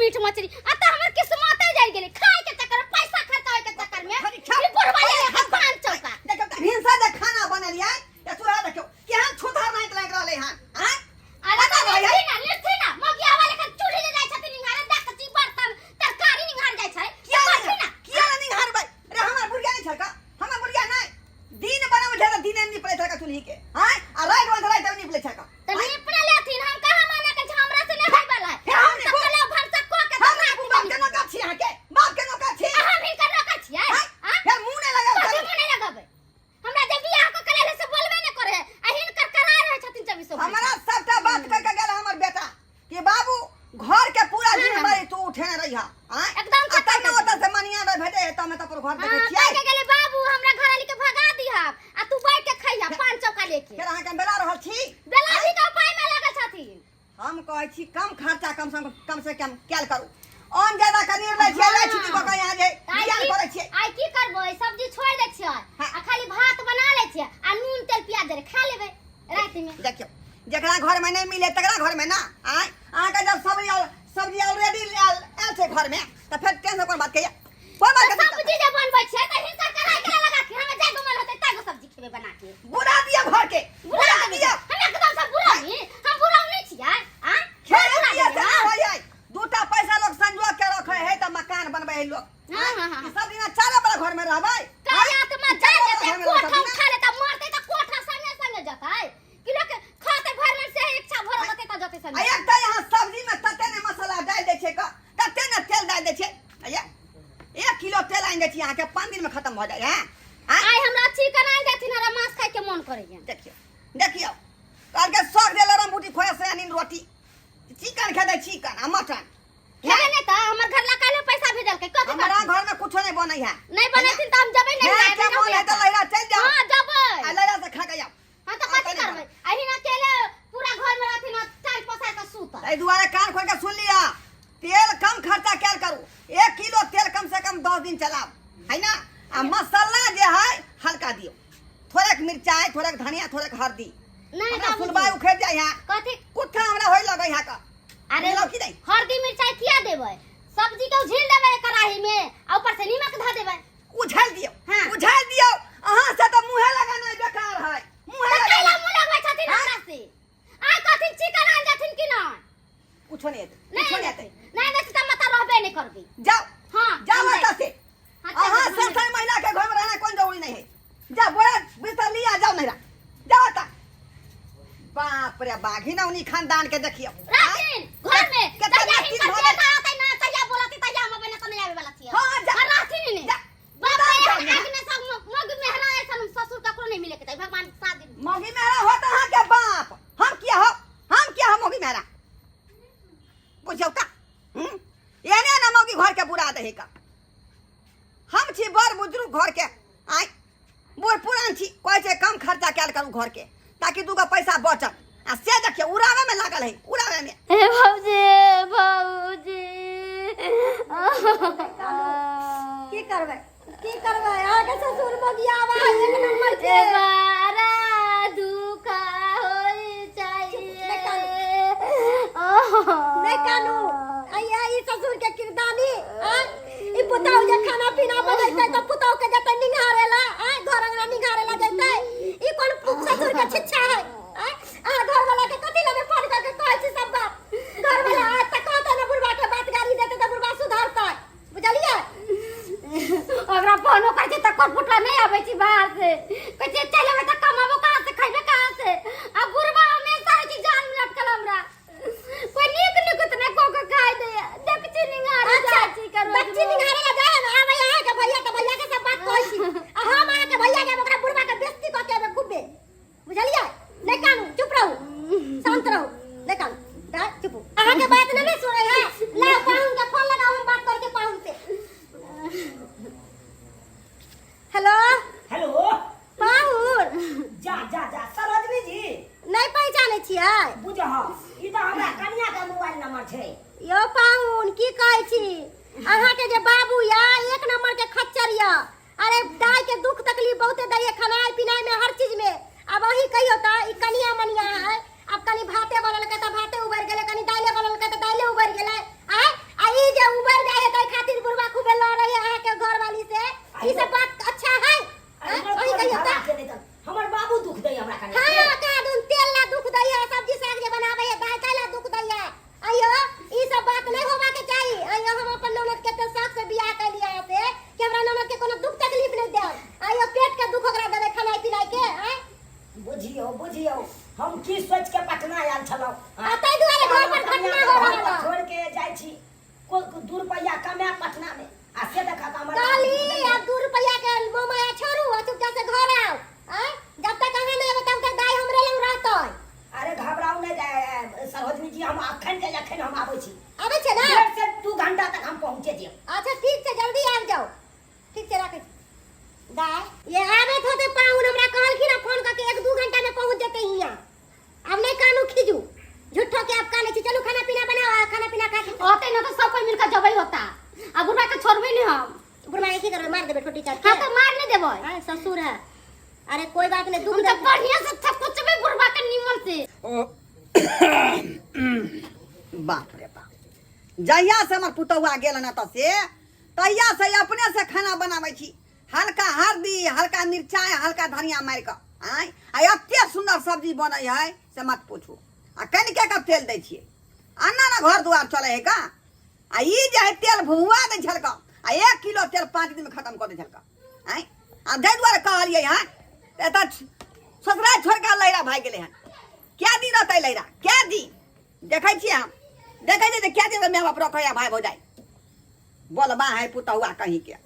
Meat मछली आ त हमर किस्मते जरि गेलै खाय के चक्कर में पैसा खर्चा होय के चक्कर में खाली खा। ई बुढ़वा ले लेलकै पान चौका देखियौ तऽ भिनसर जे खाना बनेलियै तऽ चूल्हा देखियौ केहन छुतहर नाहित लागि रहलै हन आँय अरे पता तऽ रहै निरथी ना निरथी ना मगिया वाले के चूल्ही ले जाइ छथिन निहारे देखची बर्तन तरकारी निहार जाइ छै किया करथी ना किया नहि निहारबै रे हमर बुढ़िया नहि छलका हमर बुढ़िया नहि दिन बनाबै छल तऽ दिने निपलै छलका चूल्ही के आँय आ राति बनबै छल राति निपलै छलका तऽ निपने लेथिन हम कहाँ मना करै छी हमरा से नहि होय वाला है हे, हम हम तऽ निपू। कहलहुँ भनसा कऽ के हम तऽ निपू बाप के नौकर छी अहाँके बाप के नौकर छी अहाँ हिनकर नौकर छियै आँय? आँ? फेर मुँह नहि लगाउ कथी मुँह नहि लगबै हमरा जे बियाह कऽ के लेले से बोलबे नहि करे है आ हिनकर करा रहै छथिन चौबीसो घंटा। हमरा सबटा बात कह के गेल हमर बेटा कि बाबू घर के पूरा हाँ, हाँ। जिम्मेदारी तू उठेने रही हा आँय? एकदम आ तब खतम ने ओतऽ से मनिया नहि भेटे है तब ने तब घर देखै हाँ, छियै कह के गेलै बाबू हमरा घरवाली के भगा दिहक आ तू बैठ के खइहा पान चौका लेके फेर अहाँके हम बेला रहल छी बेलाही के उपाय में लागल छथिन हम कहै छी कम खर्चा कम से कम से कम कैल करू अन्न ज्यादा कनी लै छियै लै छी कऽ के यहाँ जे तऽ आइ बियाह की- करै छियै आइ की करबै सब्जी छोड़ि दै छियै हाँ। आ खाली भात बना लै छियै आ नून तेल प्याज दे खा लेबै राति में देखियौ जकरा घर में नहीं मिले तकरा घर में ना आय अहाँके जब सब्जी सब्जी ऑलरेडी आयल आयल छै घर में तऽ फेर टेंशन कोन बात के यऽ कोन बात के दिक्कत? सब्जी जे बनबै छियै तऽ हिनकर कढ़ाई केना लगा के हमरा जाय गो मन होतै तागो सब्जी खेबै बना के बुरा दिअ घर के बुरा बुरा देबै दिअ हम एकदम से बुरा ही हम बुरा नहीं छियै आ खेत बुरा दिअ देबै से हम। होइ है दूटा पैसा लोग संजोग के रखे है तऽ मकान बनबै है लोग हाँ, हाँ, हाँ। ई सब दिना चारा बड़ा घर में रहबै काहे आत्मा ई जाय चारा जेतै बड़ा घर में रहबै कोठा सब दिना? उठा लेतै मरतै तऽ कोठा संगे संगे जेतै कि लोक खाते भर मन से इच्छा भरल होतै तऽ जेतै आ संगे एकटा यहाँ सब्जी में तते ने मसाला डालि दै छै क तते ने तेल डालि दै छै आ एक किलो तेल आनि दै छी अहाँके पाँच दिन में खत्म भऽ जाइ है आँय? आइ हमरा चिकन आनि देथिन हमरा मांस खाय के मन करैया देखियौ देखियौ कहलकै शौक दे लरम बूटी खोया सोयाबीन रोटी चिकन खेतै चिकन आ मटन खेबै नहि तऽ हमर घर ला काल्हि पैसा भेजलकै कथी हमरा करथिन? घर में कुछो नहीं बनै है नहि बनेथिन तऽ हम जेबै नहि है आबै के नहि मन है तऽ लहिरा चलि जाओ हां जेबै आ लहिरा से खा के जाओ हां तऽ कथी करबै अहिना अकेले पूरा घर में रहथिन आ चारि पसारि कऽ सुतल एहि दुआरे कान खोल के सुन लिअ तेल कम खर्चा कैल करू एक किलो तेल कम से कम 10 दिन चलाओ है ना आ मसाला जे है हल्का दियौ थोड़ेक मिरचाई थोड़ेक धनिया थोड़ेक हल्दी नहि हमरा बाबूजी। सुनबाई उखड़ि जाइ है कथी कुत्ता हमरा होय लगै है का अरे बुझलौ कि नहि हल्दी मिरचाई किया देबै सब्जी के उझिल देबै कड़ाही में आ ऊपर से नीमक धऽ देबै उझल दियौ हाँ। उझल दियौ अहाँ से तऽ मुँहे लगाना बेकार है मुँहे तऽ कैला लगाना मुँह लगबै छथिन हाँ? हमरा से आइ कहथिन चिकन आनि देथिन कि नहि कुछो नहि हेतै नहि कुछो नहि हेतै नहि देथिन तऽ मत रहबे नहि करबै जाओ हाँ जाओ हम एतऽ से हाँ, चलू, अहाँ हम सब जाइ। महिला के घर में रहना कोन जरूरी नहीं है जा बोरा बिस्तर लिया जाओ नहीं जाओ एतऽ बाप रे बाघिनौनी खानदान के देखियौ रहथिन घर में केतना जहिया तीन हिनकर भऽ गेल। बेटा अतै ना तहिया बोलती तहिया हम अबै ना तऽ नहि आबै वाला छियै हाँ, जा। हाँ, रहथिन ही नहि जा। बाप रे जा, एहन जा। आग में सब मग मेहरा ऐसन ससुर ककरो नहीं मिले के चाही भगवान साथ दिन मौगी मेहरा हो तऽ अहाँके बाप हम किया हो हम किया हो मौगी मेहरा बुझियौ का हम्म? एने ना मौगी घर के बुरा दही का हम छी बड़ बुजुर्ग घर के आय बूढ़ पुरान छी कहै छै कम खर्चा कयल करू घर के ताकि दूगो पैसा बचत आ से देखियौ उड़ावे में लागल है उड़ावे में हे भौजी भौजी की करबै की करबै अहाँके ससुर बगियावा एक नंबर के बारा दुखा होई नहि कानू। चाहिए नहि कानू अइया ई ससुर के किरदानी आँय? ई पुतहु जे खाना पीना बनेतै तऽ पुतहु के जेतै निंघारे ला आँय घर अंगना निंघारे ला जेतै ई कोन ससुर के शिक्षा है आँय? अहाँ घर वाला के कथी लगे फोन करके कहै छी सब बात घर वाला आयत तऽ कहतै ने बुढ़बा के बात गाली देतै तऽ बुढ़बा सुधरतै बुझलियै ओकरा फोनो करै छै तऽ फुटला नहि आबै छै बाहर से कहै छै चलि अबै तऽ कमाबो कहाँ से खैबे कहाँ से आ बुढ़बा हमेशा रहै छै जान में लटकल हमरा कोई नीक नीक तऽ नहि कऽ के खाइ दैया देखची निंगारे अच्छा जाइ छी करो बच्ची निहारे ला जाए ना आबै अहाँ के भैया तऽ भैया के सब बात कहै छी आ हम अहाँ के भैया के ओकरा बुढ़बा के बेइज्जती कऽ के एबै खूबे बुझलियै नहि कानू चुप रहू शांत रहू नहि कानू दाय चुप हो। अहाँ के बात नहि ने सुनै है लाओ पाहुन के फोन लगाओ हम बात करके पाहुन से हेलो हेलो पाहुन जा जा जा सरोजनी जी नहि पहचानै छियै बुझह ई तऽ हमरा कनिया के मोबाइल नंबर छै यौ पाहुन की कहै छी अहाँके जे बाबू या एक नंबर के खच्चर या अरे दाय के दुख तकलीफ बहुते दैये खानाइ पिनाइ में हर चीज में अब अहीं कहियो तऽ ई कनिया मनिया है अब कनी भाते बनलकै तऽ भाते उबरि गेलै कनी दाइले बनलकै तऽ दाइले उबरि गेलै आय आ ई को 2 रुपैया कमाए पटना में आ से देखा त हमर कहली अब 2 रुपया के मोमाया छोड़ू आ चुपचाप से घर आओ आय जब तक अहाँ नहीं आबे तब तक दाई हमरे लग रहतै अरे घबराउ नहीं सरोजनी जी हम अखन के अखन हम आबै छी आबै छै ना 1.5 से 2 घंटा तक हम पहुंचे जेब अच्छा ठीक छै जल्दी आबि जाओ ठीक छै राखै छी दाई ये आबैत होते पाहुन हमरा कहलखिन फोन कऽ के 1-2 घंटा में पहुंच जेतै हियाँ अब नहीं कानू खिजू झूठो के आप काने छी चलू खाना पीना बनाओ आ खाना पीना खा के होते ना तो सब कोई मिलकर जबै होता आ बुढ़वा के छोड़बे नहीं हम बुढ़वा के की करबै मार देबै ठोटी चाट के हाँ तो मार नहीं देबै हाँ ससुर है अरे कोई बात नहीं दुख हम तो बढ़िया से थकुचबे बुढ़वा के निमन से बाप रे बाप जहिया से हमर पुतहुआ गेल हन एतऽ से तहिया से अपने से खाना बनाबै छी हल्का हरदी हल्का मिरचाइ हल्का धनिया मारि कऽ आँय आ एते सुन्दर सब्जी बनै है से मत पूछू आ कनिके कऽ तेल दै छियै एना ने घर दुआर चलै है का आ ई जे है तेल भुआ दै छलका आ 1 किलो तेल 5 दिनमे खतम कऽ दै छलका आँय आ ताहि दुआरे कहलियै हँ एतऽ ससुराल छोड़ि कऽ लैरा भागि गेलै हन कए दिन रहतै लैरा कए दिन देखै छियै हम देखै छियै जे कए दिन माय बाप रखै भाय भौजाइ बोलबा है पुतहुआ कहीं के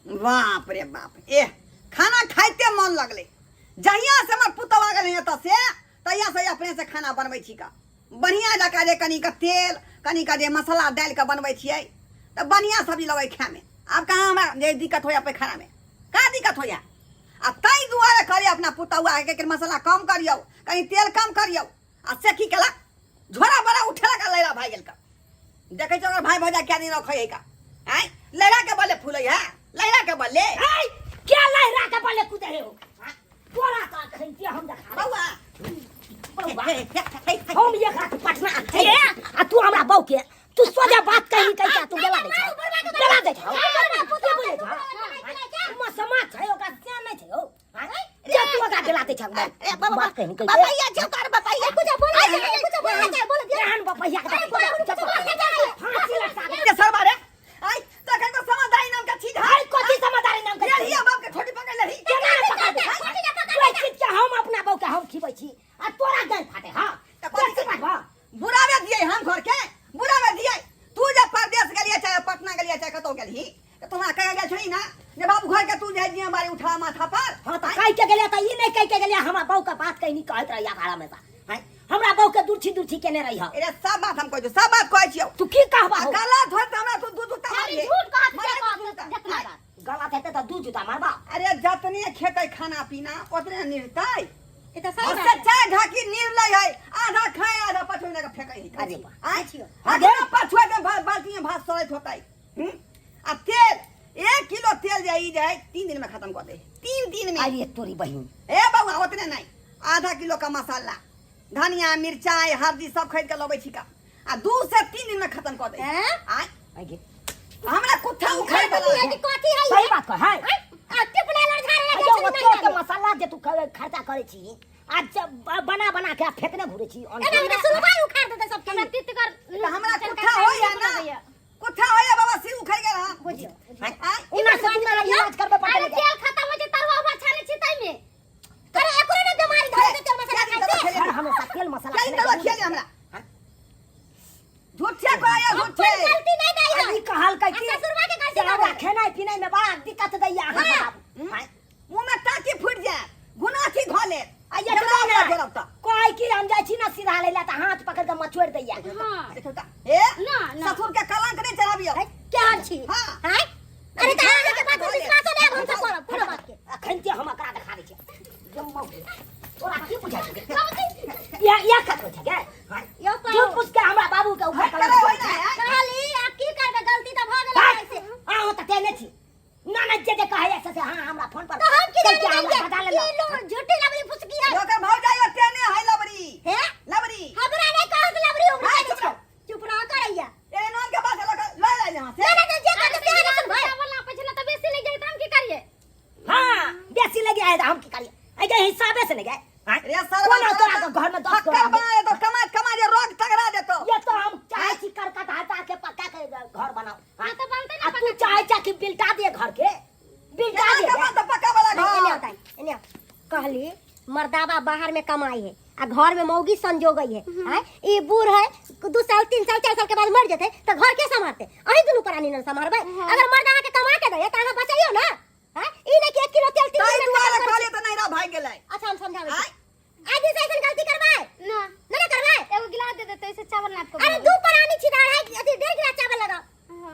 बाप रे बाप एह खाना खाइते मन लगलै जहिया से हमर पुतहुआ गेलै एतऽ से तहिया से अपने से खाना बनबै छी का बढ़िआँ जकाँ जे कनिक तेल कनिक जे मसाला डालि कऽ बनबै छियै तऽ बढ़िआँ सब्जी लगै खायमे आब कहाँ हमरा जे दिक्कत होइए पैखानामे कहाँ दिक्कत होइए आ ताहि दुआरे कहलियै अपना पुतहुआके कि मसाला कम करियौ कनि तेल कम करियौ आ से की केलक झोरा बड़ा उठेलक आ लैला भागि गेल का देखै छियै ओकर भाय भौजा क्या दिन रखै है का आँय लैला के बले फूलै है लैला के बले ऐ क्या लहरा के बले कूदे हो हाँ? तोरा तो अखन के हम देखा बौआ बौआ हम एक रात पटना छियै आ तू हमरा बहू के तू सोझा बात कही कही का तू गला दै छौ गला दै छौ के बोले छौ मसमा छै ओकरा से नहि छै हौ जे तू ओकरा गला दै छौ बात कही कही बपैया छौ कर बपैया कुछ बोल कुछ बोल बोल दिया एहन बपैया के फांसी लटका दे के सरवा रे आइ तखन को समझदारी नाम के चीज है है कथी समझदारी नाम के ये बाप के छोटी पकड़ लही केना ने पकड़ दे ओहि चीज के हम अपना बहू के हम खिबै छी आ तोरा गाय फाटे हां तऽ कथी कथी बात बा बुरावे दिए हम घर के बुरावे दिए तू जब परदेश गेलिए चाहे पटना गेलिए चाहे कतौ गेलही तऽ तोरा कहे गेल छही ना ने बाबू घर के तू जाय दिया बारी उठा माथा पर हाँ तऽ कहि के गेलियै तऽ ई नहि कहि के गेलियै हमरा बहू के बात कहि नहीं कहैत रहिया भाड़ा में हैं हमरा बहू के दुर्छी दुर्छी केने रही अरे सब बात हम कहै छियौ सब बात कहै छियौ तू की कहबा आ हो गलत होत तऽ हमरा तू दू जूता खाली मारिहे झूठ कहत मारे जे दू कहत जूता। जितना बात गलत हेतै तऽ दू जूता मारबा अरे जतने खेतै खाना पीना ओतने निरतै ई तऽ सही और बात है। सच्चा ढाकी निरलै है आधा खाए आधा पछुए के फेकै है अरे वाह। आय आधा पछुए के बाल्टी में भात सड़ैत होतै हम्म? आ तेल 1 किलो तेल जे ई जे है 3 दिन में खत्म कर दे 3 दिन में अरे तोरी बहिन ए बउआ ओतने नहीं आधा किलो का मसाला धनिया मिरचाई हल्दी सब खरीद के लबै छी का आ 2 से 3 दिन में खत्म कर दे हैं? आय आइ गे हमरा कुत्ता उखाड़ कथी देला है कि कथी है सही बात कह है आ टिपना लड़ झाड़े लगे अयो छलै ओते नहीं के मसाला जे तू खर्चा करै छी आ बना बना के आ फेकने घुरै छी एना में सुनवाई उखाड़ देते सबके हमरा तित कर तऽ हमरा कुत्ता होइया ना कुत्ता होइया बाबा सिर उखड़ गेल हँ बुझियो आय उना से तू इलाज करबे पड़तै अरे तेल खत्म हो छै तरुआ उरुआ छानै छी ताहि में अरे एकरो ने बीमारी धरे दे तेल मसाला खाइ से हर हमेशा तेल मसाला क्या दवा खिया हमरा झूठे कहैया झूठे गलती नहीं दाई आ है ई कहलकै कि आ ससुरवा के गलती से हमरा ना खेनाइ पिनाइ में बड़ा दिक्कत दैया अहाँ बाबू हम्म? मुंह में टाकी फूट जाए गुनाथी धो ले आ ये ना जोड़ब तऽ कहै कि हम जाइ छी ना सीधा लै ला तऽ हाथ पकड़ के मचोड़ि दैया हां देखियौ तऽ ए ना, ना। ससुर के कलंक नहीं चढ़ाबियौ केहन छी हाँ। हैं अरे तऽ अहाँ के बात पर विश्वासो नहीं आब हमसब करब कोनो बात के अखन ते हम एकरा देखा दै छियै जम्मा तोरा की बुझाइ छौ गे? या या कत होइ छै गे यौ झूठ फूस के हमरा बाबू के ऊपर हट कलंक करे जोड़ै होई ना छै। यार। कहली आब की करबै गलती तऽ भऽ गेलै हट! ऐसे अहाँ तऽ तेने छी ना ना जे जे कहैया से से हाँ हमरा फोन पर तऽ हम की कहि के जानी हमरा बता कि लेलक लो झूठी लबड़ी फुसकी है ओकर भौजाई ओते ने है लबरी हे लबरी हमरा नहीं कहत लबड़ी उबड़ी हाय, करै चुप छौ रह। चुप रह करैया ए नाम के बात लऽ लऽ ले यहाँ से ना ना जे कहत से ना सुन भाई चावल नापै छै ना तऽ बेसी लागि जाइ तऽ हम की करियै हाँ बेसी लगे आए तऽ हम की करियै एहि के हिसाबे से नहि गए आँय? रे सरवा कोना तोरा के घर में 10 फक्कर बना देतो कमा कमा जे रोग तगड़ा देतो ये तो हम चाहे छी करकट हटा के पक्का के घर बनाओ हाँ तो बनते आ ना तू चाहे छा कि बिलटा दे घर के बिलटा केना दे के बनतो पक्का वाला एने घर आओ ताई, एने आओ। कहली मर्दाबा बाहर में कमाई है आ घर में मौगी संजोगई है आय ई बूढ़ है 2 साल 3 साल 4 साल साल के बाद मर जेतै तऽ घर के सम्हारतै? अहीं दुनू प्राणी ने सम्हारबै। अगर मर्द अहाँके कमा के दैया तऽ अहाँ बचैयौ ने। हैं, ई नहि कि 1 किलो तेल 3 ताहि दिन में दुआरे खतम करै कहलियै तऽ नैहरा भागि गेलै। छी। अच्छा, हम समझाबै आँय? छी। आइ दिन से ऐसन गलती करबै ना। ना ना करबै। एगो गिलास दे देते से चावल नाप के अरे बनाबै। दू प्राणी छी तऽ अढ़ाई अथी 1.5 गिलास चावल लगाओ।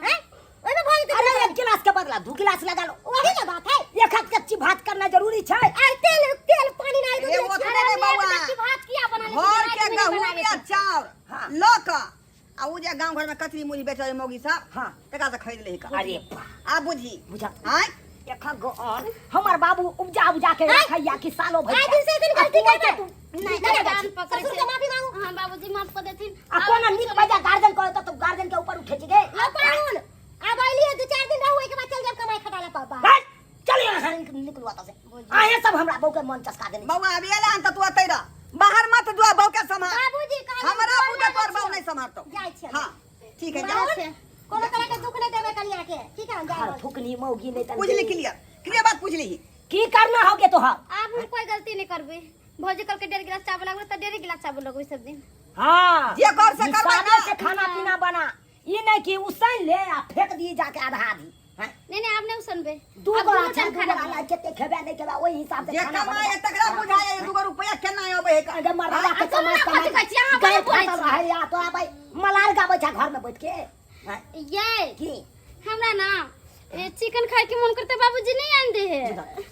हैं, ओहिमे भऽ जेतै। अरे 1 गिलास के बदला 2 गिलास लगा लो। वही ना बात है। एक हाथ कच्ची भात करना जरूरी छै। आ तेल तेल पानी नहीं रे दूध। ओतने अरे रे हम एक बौआ कच्ची भात किया बना लै छी? घर के रातिमे नहि गहूम बनाबै या छै। चाउर हाँ। लऽ कऽ आ उ जे गांव घर में कचरी मुरही बेचै है मौगी सब, हाँ। तकरा से खरीद लेही का। अरे वाह। आ बुझी। बुझा। आँय? एक गो और हमर बाबू उपजा उपजा के रखैया कि सालो भर। आइ दिन से ऐसन गलती करबै नहीं, ना, ना, कान पकड़ै ससुर छै। के माफी मांगू। हाँ बाबूजी, माफ कर देथिन। आ कोना नीक बजा गार्जियन कहे तो गार्जियन के ऊपर उठे छी गे। आ पाहुन, आब अइलियै, 2-4 दिन रहू, ओहिके बाद चल जाब कमाई खटाला पापा। हट, चल यहाँ निकलू एतऽ से। अहें सब हमरा बहू के मन चसका देने। बौआ अभी एला हन तऽ तू एतै रह, बाहर मत जो, बहू के सम्हार। बाबूजी कहलनि हमरा गोर बुझे लागै तोहर बहू छियौ। नहीं सम्हारतौ। जाइ छियै। हाँ ठीक है, बाहर जाओ। से। कोनो तरह के दुख नहीं देबै कनिया के, ठीक है? हम जा घर रहल छी। फुकनी मौगी नहीं तन बुझली? क्लियर क्लियर बात बुझली? की करना होगे तोहर? आब हम कोई गलती नहीं करबै। भौजी कल के 1.5 गिलास चावल लगबै तऽ 1.5 गिलास चावल लगबै सब दिन। हाँ, जे कर से करबै हिसाबे ना। से खाना पीना बना, ई नहीं कि उसन ले आ फेंक दी जाके आधा आधी। हैं? नहीं नहीं, आब नहीं उसनबै। दू आब गोरा दुनू छै, टाइम दू खाना गोरा बनाबै। लाइक कते खेबै नहीं खेबै, ओहि हिसाब से जे खाना कमाए बनेबै। तकरा बुझाए 2 गो रुपया केना अबै है। अरे मरदा के आ तुम कमाए ना कमाए कथी कहै छी, अहाँ गाय बड़ा बोलै फाटल छी। रहै या तोरा भाई मलार गाबै छै घर में बैठ के। हैं? ये की हमरा ना चिकन खाए के मन करते, बाबूजी नहीं आन दे है।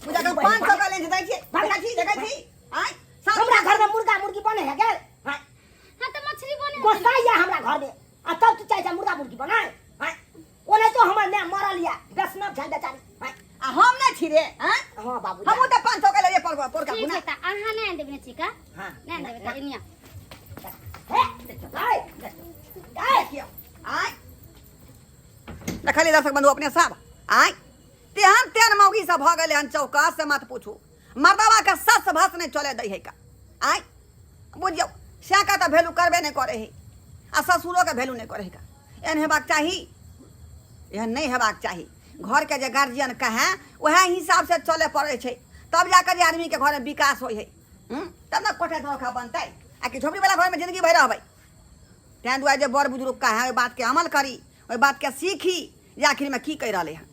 बुझा के 500 का लेंस दै छी, देखै छी, देखै छी। आँय हमरा घर में मुर्गा मुर्गी बने है गेल? हैं? हाँ तो मछली बने है। गोसाई या हमरा घर में आ तब तू चाहे छै मुर्गा मुर्गी बनाए। हैं? ओने तो हमर माय मरल या बेसना छल बेचारी। हैं? आ हम नहीं छी रे। आँय? हाँ बाबू। हमहूँ तऽ 500 के लेलियै पर पोरका ठीक गुना। है, तऽ अहाँ नहीं आन देबै चिकन? हाँ। नहीं आन देबै तऽ एनिया। हे देखियौ, आय, देखियौ, आय। देखियौ आँय, देखलियै दर्शक बंधु अपने सब? आँय, तेहन तेहन मौगी सब भऽ गेलै हन चौकस से मत पूछू, मर्दवा के सस भस नहीं चले दै है का। आँय बुझियौ, सैका तऽ वैल्यू करबे नहि करै है आ ससुरोके वैल्यू नहि करै है का। एहन हेबाक चाही? एहन नहि हेबाक चाही। घरके जे गार्जियन कहै उएह हिसाबसँ चलय पड़ै छै, तब जाकऽ जे आदमीके घरमे विकास होइ है। तब ने कोठा धोखा बनतै आ कि झोपड़ीवला घरमे जिंदगी भरि रहबै। ताहि दुआरे जे बड़ बुजुर्ग कहै ओहि बातके अमल करी, ओहि बातके सीखी जे आखिरमे की कहि रहलै हन।